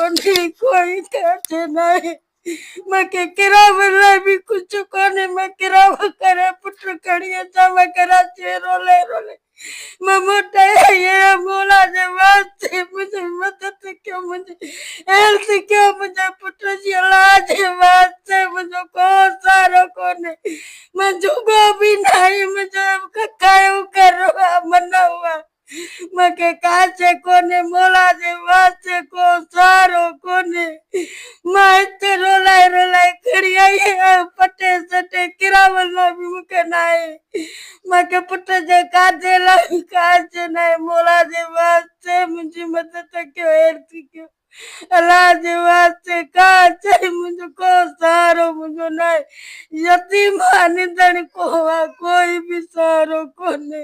ڪونهي ڪوئي ڪاٿي ناهي مونکي ڪراوڻ لاء به ڪجهه ڪونهي مان ڪراوو ڪري پٽ کڻي اچان مان ڪراچي رولي رولي مان موٽائي آئي آهيان مولا جي واسطي منهنجي مدد ڪيو منهنجي هيلپ ڪيو منهنجي پٽ جي الله جي واسطي منهنجو ڪو سهارو ڪونهي مان جهڳو به ناهي منهنجو کايو گهر آ منو آ مونکي ڪا شيء ڪونهي مولا جي واسطي ڪو سهارو ڪونهي مان هتي رولائي رولائي کڻي آئي آهيان پٽي سٽي ڪراول لاء به مونکي ناهي مونکي پٽ جي کاڌي لاء به ڪا شيء ناهي مولا جي واسطي منهنجي مدد ڪيو هيلپ ڪيو الله جي واسطي ڪا شيء منهنجو ڪو سهارو منهنجو ناهي يتيم آ نڌڻ ڪو آ ڪوئي به سهارو ڪونهي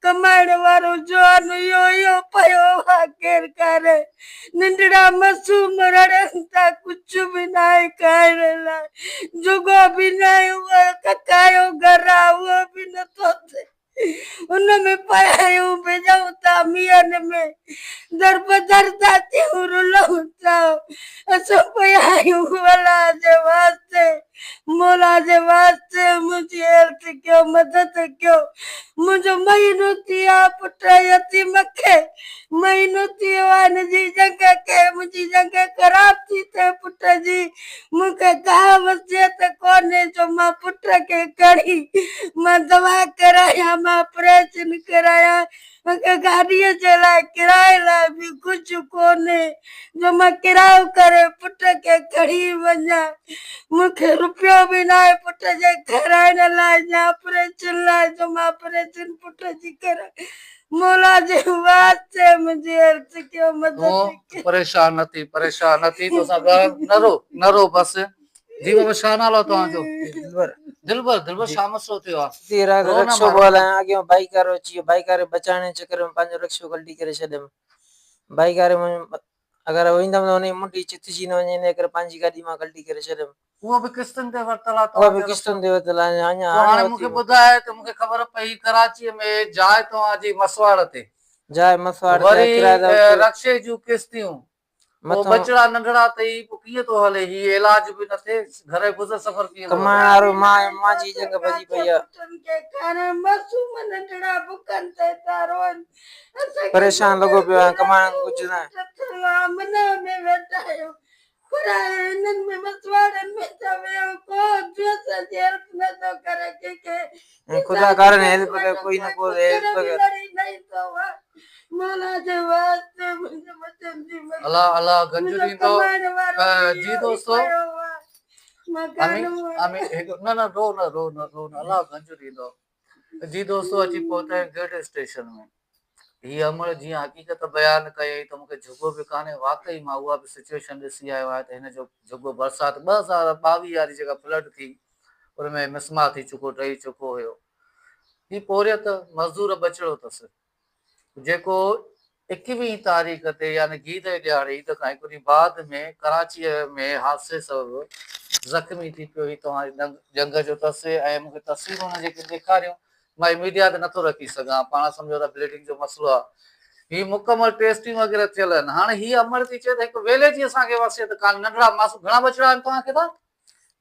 ڪمائڻ وارو جوان اهو اهو پيو آ ڪير ڪاري ننڍڙا معصوم رڙن ٿا ڪجهه به ناهي کائڻ لاء جهڳو به ناهي اهو ڪکايو گهر آ اهو به نٿو ٿئي ان ۾ پيا آهيون ڀڄون ٿا مينهن ۾ دربدر ٿا ٿيون رلون ٿا اسان پيا آهيون الله جي واسطي مولا جي واسطي منهنجي هيلپ ڪيو مدد ڪيو منهنجو مهينو ٿي ويو آهي پٽ يتيم کي مهينو ٿي ويو آهي هن جي ڄنگهه کي منهنجي ڄنگهه خراب ٿي ٿئي پٽ جي مون کي ڪا وصيت ڪونهي جو مان پٽ کي کڻي مان دوا ڪرايان مان آپريشن ڪرايان مون کي گاڏيء جي لاء ڪرائي لاء به ڪجهه ڪونهي جو مان ڪرايو ڪري پٽ کي کڻي وڃان مون کي روپيو به ناهي پٽ جي کارائڻ لاء يا آپريشن لاء جو مان آپريشن پٽ جي ڪرايان مولا جي واسطي منهنجي عرض ڪيو مدد تون ڪيو. پريشان نه ٿي پريشان نه ٿي توسان ڳالهه نه رو نه رو بس جي بابا ڇا نالو آهي توهان جو دلبر دلبر دلبر ڇا مسئلو ٿيو آهي اتي رات رو نه رڪشو مان به هلايان اڳيان بائيڪ وارو اچي ويو بائيڪ واري بچائڻ جي چڪر ۾ پنهنجو رڪشو ڪلٽي ڪري ڇڏيم بائيڪ واري منهنجو اگر ايندم ته هن جي منڍي چٿجي نه وڃي ان ڪري پنهنجي گاڏي مان ڪلٽي ڪري ڇڏيم. اهو به قسطن تي ورتل آهي اها به قسطن تي ورتل آهي اڃا تو هاڻي مون کي ٻڌاء ته مون کي خبر پئي ڪراچيء ۾ جاء توهان جي مسواڙ تي. جاء مسواڙ تي وري ڪرائيدار تي. رڪشي جون قسطيون. پوء ٻچڙا ننڍڙا اٿئي پوء ڪيئن ٿو هلي هي علاج به نه ٿئي گهر جو گذر سفر ڪيئن ٿو هلي. ڪمائڻ وارو مان آهيان مان جي ڄنگهه ڀڄي پئي آهي. پريشان لڳو پيو آهيان ڪمائڻ ڪجهه ناهي. پر هنن ۾ مسواڙن ۾ ته ويو ڪو جوسن جي هيلپ نه ٿو ڪري ڪنهن کي ۽ خدا ڪارڻ هيلپ ڪر ڪوئي نه ڪو هيلپ ڪر. مولا جي واسطي منهنجي ٻچن جي مدد الله الله گنج منهنجو ڏيندو ڪمائڻ وارو به جي اهو ئي دوستو پيو آ مان امين گانو امين هڪ نه نه رو نه رو نه رو نه الله گنج ڏيندو جي دوستو اچي پهتا آهيون گرڊ اسٽيشن ۾ هي امڙ جيئن حقيقت بيان ڪيائين ته مون کي جهڳو به ڪانهي واقعي مان اها به سچوئيشن ڏسي آيو آهيان ته هن جو جهڳو برسات 2022 واري جيڪا فلڊ ٿي ان ۾ مسمار ٿي چڪو ڊهي چڪو هيو هي پورهيت مزدور ٻچڙو اٿس جيڪو ايڪويهين تاريخ تي يعني عيد جي ڏهاڙي عيد کان هڪ ڏينهن بعد ۾ ڪراچيء ۾ حادثي سبب زخمي ٿي پيو هي توهان جي ڄنگهه جو اٿس ۽ مون کي تصويرون هن جيڪي ڏيکاريون مان هي ميڊيا تي نٿو رکي سگهان پاڻ سمجهو ته بليڊنگ جو مسئلو آهي هي مڪمل ٽيسٽيون وغيره ٿيل آهن هاڻي هي امڙ ٿي چئي ته هڪ ويلي جي اسان کي وصيت ڪانه ننڍڙا معصوم گهڻا ٻچڙا آهن توهان کي ٿا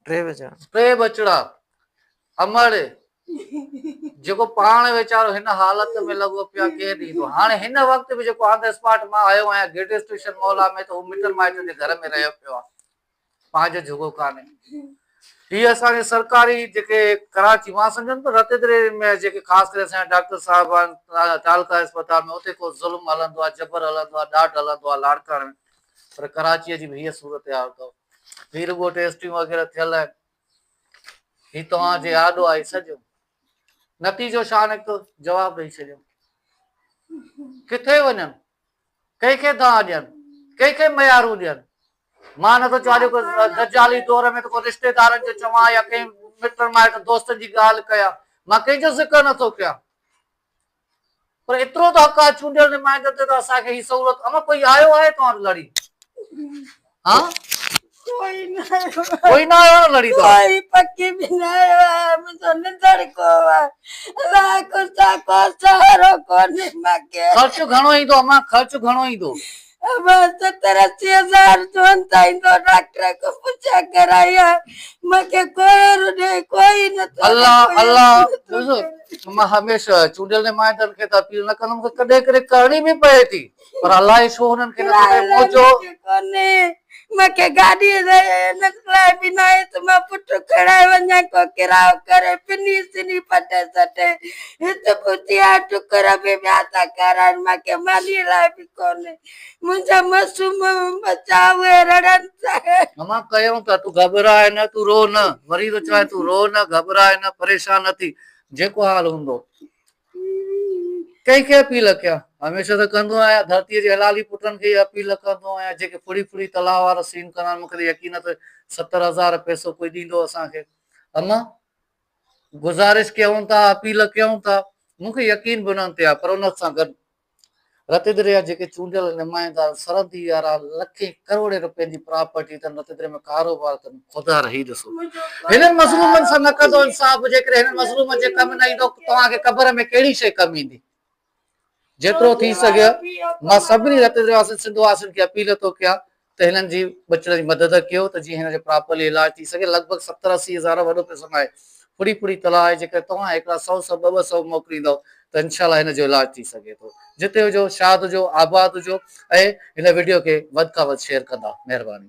ٽي ٻچڙا ٽي ٻچڙا امڙ جيڪو پاڻ ويچارو هن حالت ۾ لڳو پيو آهي ڪير ڏيندو هاڻي هن وقت به جيڪو آن the spot مان آيو آهيان گرڊ اسٽيشن مولا ۾ ته هو مٽن مائٽن جي گهر ۾ رهيو پيو آهي پنهنجو جهڳو ڪانهي هي اسان جي سرڪاري جيڪي ڪراچي مان سمجهان ٿو رتيدري ۾ جيڪي خاص ڪري اسان جا ڊاڪٽر صاحب آهن تعلقه اسپتال ۾ اتي ڪو ظلم هلندو آهي جبر هلندو آهي ڏاڍ هلندو آهي لاڙڪاڻي ۾ پر ڪراچيء جي به هيء صورتحال اٿو هي رڳو ٽيسٽيون وغيره ٿيل آهن هي توهان جي آڏو آهي سڄو نتيجو ڇا نڪتو جواب ڏئي ڇڏيو ڪٿي وڃن ڪنهن کي دانهن ڏين ڪنهن کي ميارون ڏين مان نٿو چوان جو دجالي دور ۾ ته ڪو رشتيدارن جو چوان يا ڪنهن مٽن مائٽ دوستن جي ڳالهه ڪيان مان ڪنهن جو ذڪر نٿو ڪيان پر ايترو ته حق آهي چونڊيل نمائندن تي ته اسان کي هي سهولت اما ڪوئي آيو آهي توهان وٽ لڙي ها ڪوئي نه آيو ڪوئي نه آيو نه لڙي تو ڪوئي پکي به نه آيو آهي منهنجو نڌڙ ڪو آهي الله ڪو سا ڪو سهارو ڪونهي مون کي خرچ گهڻو ايندو اما خرچ گهڻو ايندو. مان 70 80 هزار چون ٿا ايندو ڊاڪٽر کان پڇا ڪرائي آهي مونکي ڪوئي ڏي ڪوئي نٿو الله الله ڏسو مان هميشه چونڊيل نمائندن کي ته اپيل نه ڪندم مونکي ڪڏهن ڪڏهن ڪرڻي به پئي ٿي پر الائي ڇو هنن کي نٿو ڏي منهنجو ڪونهي مونکي گاڏي لاء به ناهي ته مان پٽ کڻائي وڃان ڪو ڪرايو ڪري پني سني پٽي سٽي هت پهتي آهيان ٽڪر به ٻيا ٿا کارائن مونکي ماني لاء به ڪونهي منهنجا معصوم ٻچا اهي رڙن ٿا. امان ڪيون ٿا تون گهٻراء نه تون رو نه وري ٿو چوانء تون رو نه گهٻراء نه پريشان نه ٿي جيڪو حال هوندو ڪنهن کي اپيل ڪيان هميشه ته ڪندو آهيان ڌرتي جي حلالي پٽن کي ئي اپيل ڪندو آهيان جيڪي ڦڙي ڦڙي تلاء وارا سين ڪندا آهن مون کي ته يقين آهي ته 70 هزار پئسو ڪوئي ڏيندو اسان کي امان گذارش ڪيون ٿا اپيل ڪيون ٿا مون کي يقين به انهن تي آهي پر ان سان گڏ رتيدري جا جيڪي چونڊيل نمائندا سرحدي وارا لکين ڪروڙين روپين جي پراپرٽي اٿن رتيدري ۾ ڪاروبار ڪن خدا رهي ڏسو هنن مظلومن سان نه ڪندو انصاف جيڪڏهن هنن مظلومن جي ڪم نه ايندو توهان کي قبر ۾ ڪهڙي شيء ڪم ايندي جيترو ٿي سگهي مان سڀني رتيدري واسين سنڌ واسين کي اپيل ٿو ڪيان ته هنن جي ٻچڙن جي مدد ڪيو ته جيئن هن جو پراپرلي علاج ٿي سگهي لڳ ڀڳ 70 80 هزار وڏو پئسو ناهي ڦڙي ڦڙي تلاء آهي جيڪڏهن توهان هڪڙا سئو سئو ٻه ٻه سئو موڪليندؤ ته انشاء الله هن جو علاج ٿي سگهي ٿو جتي هجو شاد هجو آباد هجو ۽ هن وڊيو کي وڌ کان وڌ شيئر ڪندا مهرباني.